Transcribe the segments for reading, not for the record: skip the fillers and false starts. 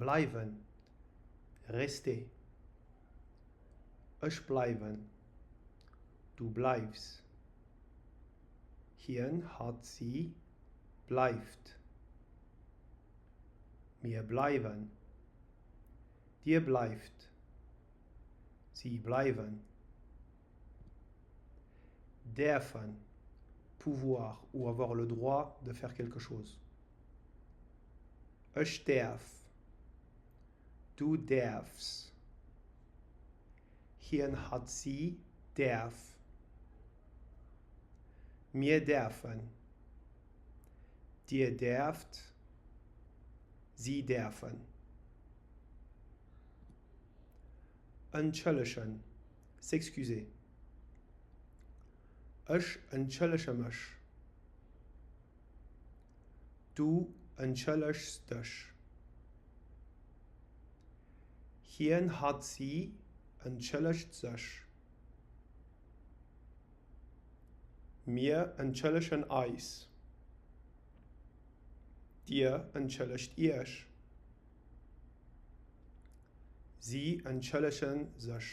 Bleiwen, rester. Ech bleiwen. Du bleifs. Hien, hatt, si bleift. Mir bleiwen. Dir bleift. Si bleiwen. Däerfen, pouvoir ou avoir le droit de faire quelque chose. Ech däerf. Du däerfs. Hien, hatt, si däerf. Mir däerfen. Dir däerft. Si däerfen. Entschëllegen, s'excuser. Ech entschëllege mech. Du entschëllegs dech. Hien, hatt, si entschëllegt sech. Mir entschëllegen eis. Dir entschëllegt iech. Si entschëllege sech.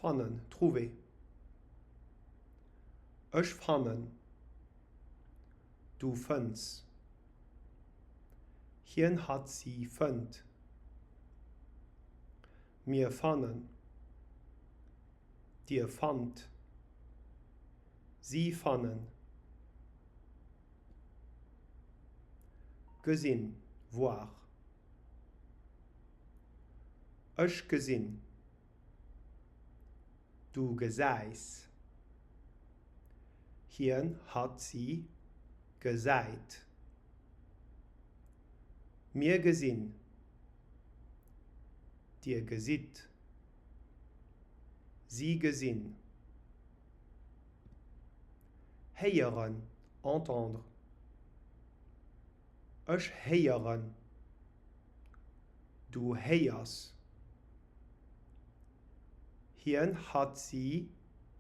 Fannen, trouver. Ech fannen. Du fënns. Hien, hatt, si fënnt. Mir fannen. Dir fannt. Si fannen. Gesinn, voir. Ech gesinn. Du gesäis. Hien, hatt, si gesäit. Mir gesinn. Dir gesitt. Si gesinn. Héieren, entendre. Ech héieren. Du héiers. Hien, hatt, si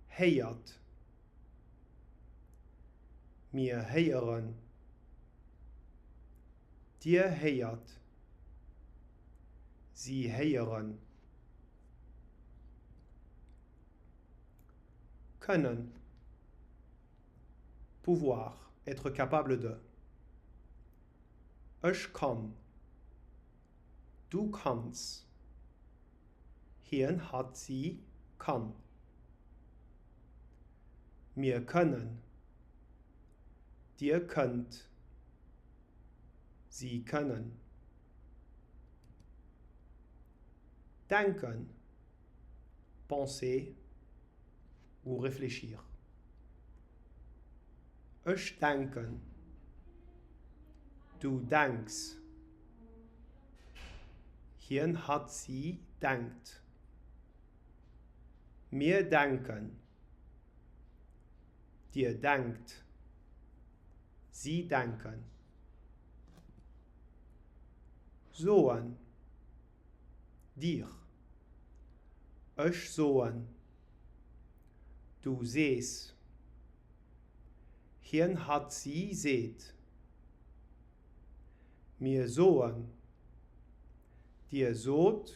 héiert. Mir héieren. Dir héiert. Si héieren. Kënnen, pouvoir, être capable de. Ech kann. Du kanns. Hien, hatt, si kann. Mir kënnen. Dir kënnt. Si kënnen. Denken, penser ou réfléchir. Ech denken. Du denks. Hien, hatt, si denkt. Mir denken. Dir denkt. Si denken. Soen. Dire. Ech soen. Du sees. Hien, hatt, si seet. Mir soen. Dir sot.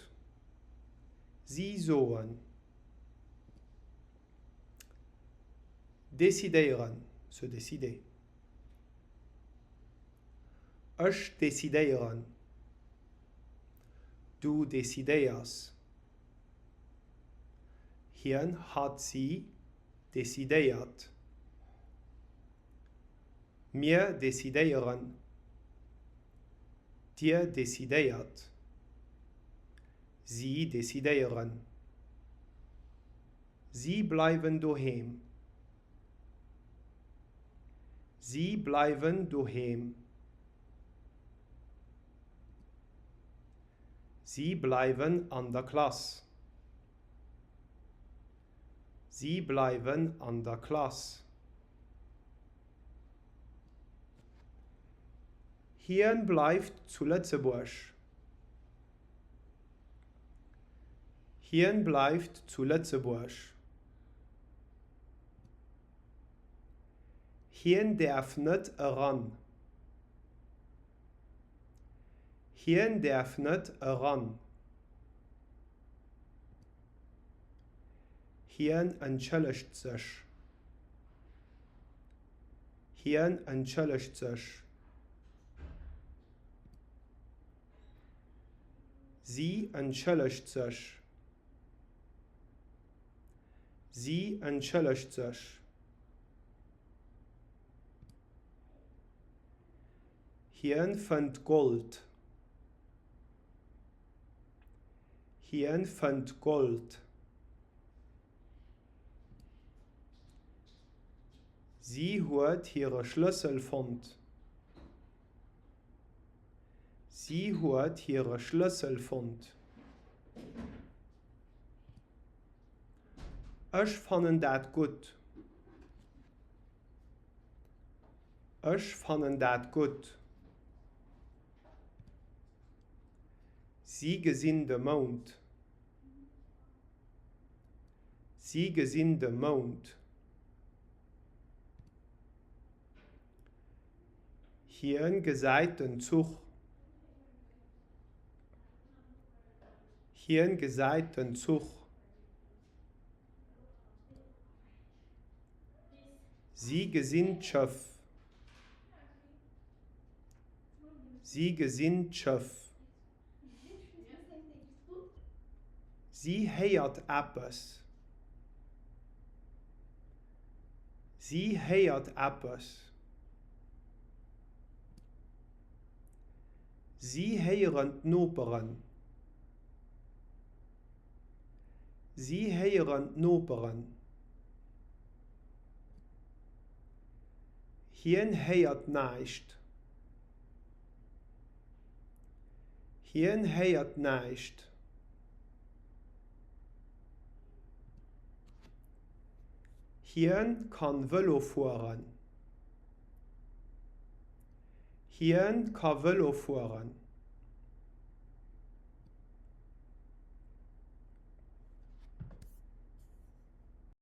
Si soen. Decidéieren, se décider. Ech decidéieren. Du decidéiers. Hien, hatt, si decidéiert. Mir decidéieren. Dir decidéiert. Si decidéieren. Si bleiwen doheem. Si bleiwen doheem. Si bleiwen an der Klass. Si bleiwen an der Klass. Hien bleift zu Lëtzebuerg. Hien bleift zu Lëtzebuerg. Hien däerf net eran. Hien däerf net eran. Hien entschëllegt sech. Hien entschëllegt sech. Si entschëllegt sech. Si entschëllegt sech. Hien fënnt Gold. Hien fënnt Gold. Si huet hire Schlëssel fonnt. Si huet hire Schlëssel fonnt. Ech fannen dat gutt. Ech fannen dat gutt. Si gesinn de Mound. Si gesinn de Mound. Hien gesäit den Zuch. Hien gesäit den Zuch. Si gesinn d'Schëff. Si gesinn d'Schëff. Si héiert eppes. Si héiert eppes. Si héieren d'Noperen. Si héieren d'Noperen. Hien héiert näischt. Hien héiert näischt. Hien kann Vëlo fueren. Hien ka Vëlo fueren.